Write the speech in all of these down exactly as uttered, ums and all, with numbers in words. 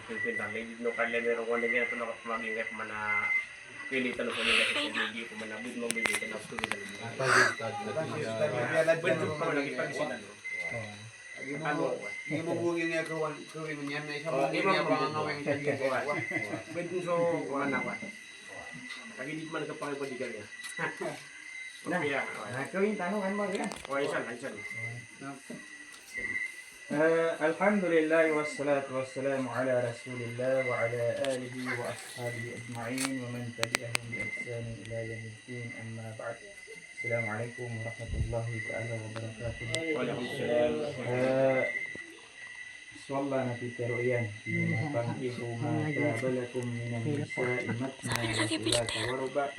Pintang lagi no kala mero ko na gina to na kapamagi nga pamana pili tano ko na gina to ko na bud mo bud tano ko na bud. Ano? Imo bungi nga kawan, kawan niyan na isa bungi niya pangangaweng sa diri. Bud so mana wa. Lagi di man kapangay pa di kanya. Nah, nah, kawin tano kan mag ya. Oh, isan, isan. Eh, alhamdulillah, wassalatu wassalamu ala Rasulillah wa ala alihi wa ashabihi ajma'in wa man tabi'ahum bi ihsanin ila yaumiddin, amma ba'd. Assalamu alaikum warahmatullahi ta'ala wabarakatuh. Waalaikumsalam. Eh, so Allah na pitharo iyan, "Fankihu ma taba lakum minan nisa'i mathna wa thulatha wa ruba',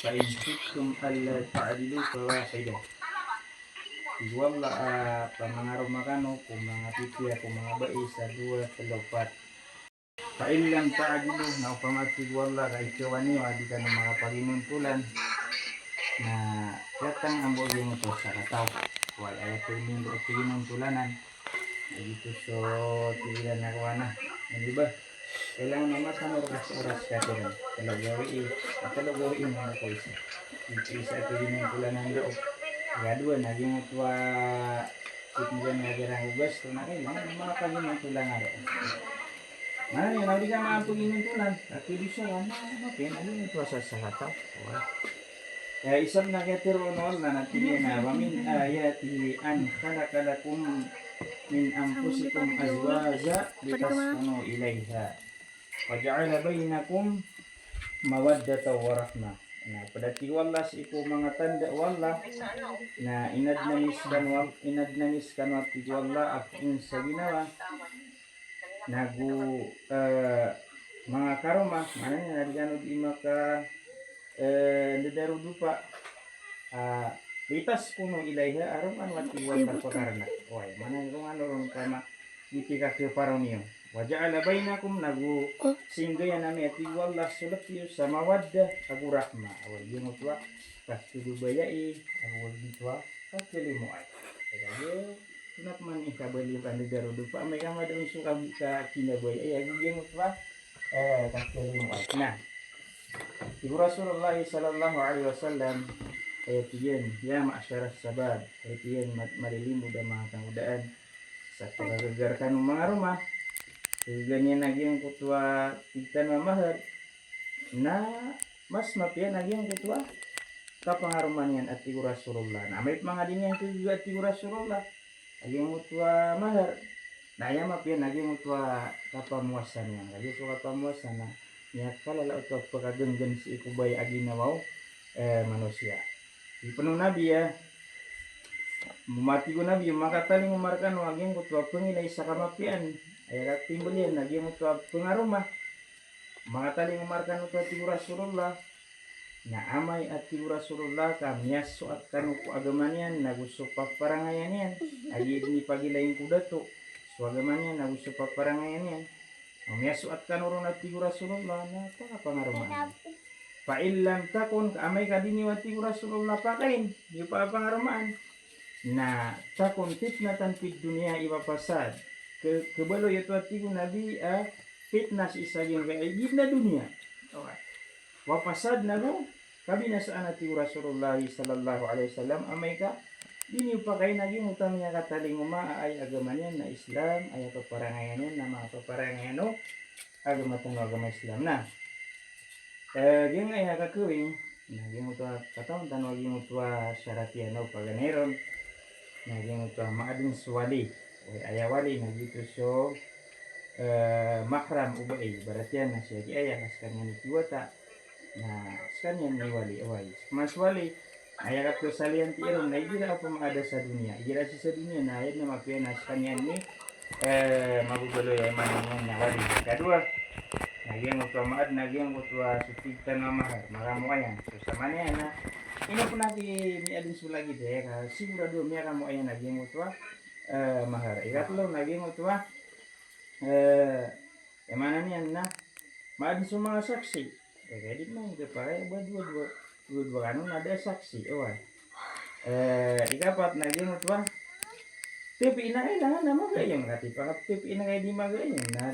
fa in khiftum alla ta'dilu fawahidah." Tig o Allah a pamangaroma kano ko manga pipiya ko manga bai sa dowa, tlo, pat. Fa in lam ta'dilu, na opama tig o Allah ka ikawan iyo a di kano makapaginontolan, na iyatang ambo giyangkoto a sakataw. Oway, aya pn i ndo a paginontolanan. Aya giyoto so tig iran a kowan a, di ba? Kailangan na masa na oras-oras ka tiro. Tlo gawii, tlo gawii na makaisa. Isa a paginontolanan roo. Ikadowa na giyangkoto a Sipngan nga garang ogas to na kailangan makapaginontolan nga roo. Mana niyan na o di ka makapaginontolan, a kidosa ka na, mapiya na giyangkoto a sakataw. Oway. Eh, isa pn a katharo o Allah na tig iyan a, "Wa min ayatihi an khalaqa lakum min anfusikum azwaja litaskunu ilaiha." Wa ja'ala bainakum mawaddatan wa rahmah. Na pd a tig o Allah sii ko manga tanda o Allah, na inadnan iyan skano, inadnan iyan skano a tig o Allah a phoon sa ginawa, nago, eh, manga karoma, mana niyan na di kano di maka, eh, ndadarodopa, ah, litaskunu ilaiha, a ron kano a tig o Allah pakarna. Oway, mana niyan ron kano ron kama di pkakhaparoni iyo. Wa ja'ala bainakum, nago singgay ami a tig o Allah so lk iyo sa mawaddah ago rahmah. Oway, giyangkoto a kakibabayai ago giyangkoto a kakilimoay. Aya giyoto na pman i kabaliyo ka ndadarodopa, amay ka mada on so ka, kakinabayai ago giyangkoto a, eh, kakilimoay. Na tig o Rasulullah sallallahu alaihi wasallam, aya tig iyan, "Ya ma'sharas shabab," aya tig iyan, ma-, malilimod a manga kangodaan, sa pagagaga rkano manga roma, gagaga niyan a giyangkoto a tig tano a mahar, na mas mapiya na giyangkoto a kapangaroma niyan a tig o Rasulullah. Na amay pman a di niyan kagaga a tig o Rasulullah a giyangkoto a mahar, na aya mapiya na giyangkoto a kapamowasa niyan. Kagiya so kapamowasa na miyakalala oto a pkagnggan sii ko baya a ginawa o, eh, manosiya. Tig pn o Nabi a, matig o Nabi, makatalingoma rkano a giyangkoto a pngilay sa kamapiyaan, aya katimbl iyan a giyangkoto a pngaroma. Makatalingoma rkano oto a tig o Rasulullah, na amay a tig o Rasulullah ka miyasoat kano ko agama niyan nago so paparangayan iyan, a giya dn i pagilayin ko dato, so agama niyan nago so paparangayan iyan. Na miyasoat kano ron a tig o Rasulullah, na pakapangaromaan. Fa in lam takun, ka amay ka di niyo a tig o Rasulullah pakain, di niyo pakapangaromaan. Na takun fitnatun fid dunya wa fasad. Ke-, khabaloy oto a tig o Nabi a fitnah sii sa giyangkaya doniya. Oway. Wa fasad, nago kabinasaan a tig o Rasulullah sallallahu alaihi wasallam, amay ka di niyo pakain a giyangkoto a miyakatalingoma a aya agama niyan na Islam, aya paparangayan iyan na manga paparangayan o agama tano a agama Islam. Na, eh, giyangkaya kakawing, na giyangkoto a katawan tano a giyangkoto a sarat iyan o paganay ron, na giyangkoto a maadn so wali. Oway, aya wali na giyoto so, eh, mahram o bai, ibarat iyan na sii ki aya, na skaniyan i piwata, na skaniyan i wali, oway. Mas wali, aya kapsaliyan ti iron na igira opama a da sa doniya, igira sii sa doniya na aya na mapiya na skaniyan i, eh, mababaloy a iman iyan na wali. Ikadowa, na giyangkoto a maadn a giyangkoto a so tig tano a mahar, maramo ayan. So samanaya na ino pn a ki miyaadn so lagid aya ka sigurado miyaramo ayan a giyangkoto a, eh, mahar. Ikatlo na giyangkoto a, eh, aya maana niyan na maadn so manga saksi. Aya ka di man kapakay ba dowa-dowa, dowa-dowa kano na da a saksi, oway. Eh, ikapat na giyangkoto a, thapiin a kailangan na magaiyong, kati paka thapiin a kay di magaiyong na,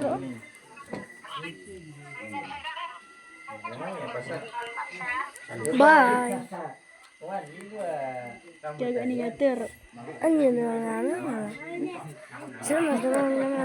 tero. Bye. Kaya gani nga tero. Anya na lang na. Sama, sama, sama.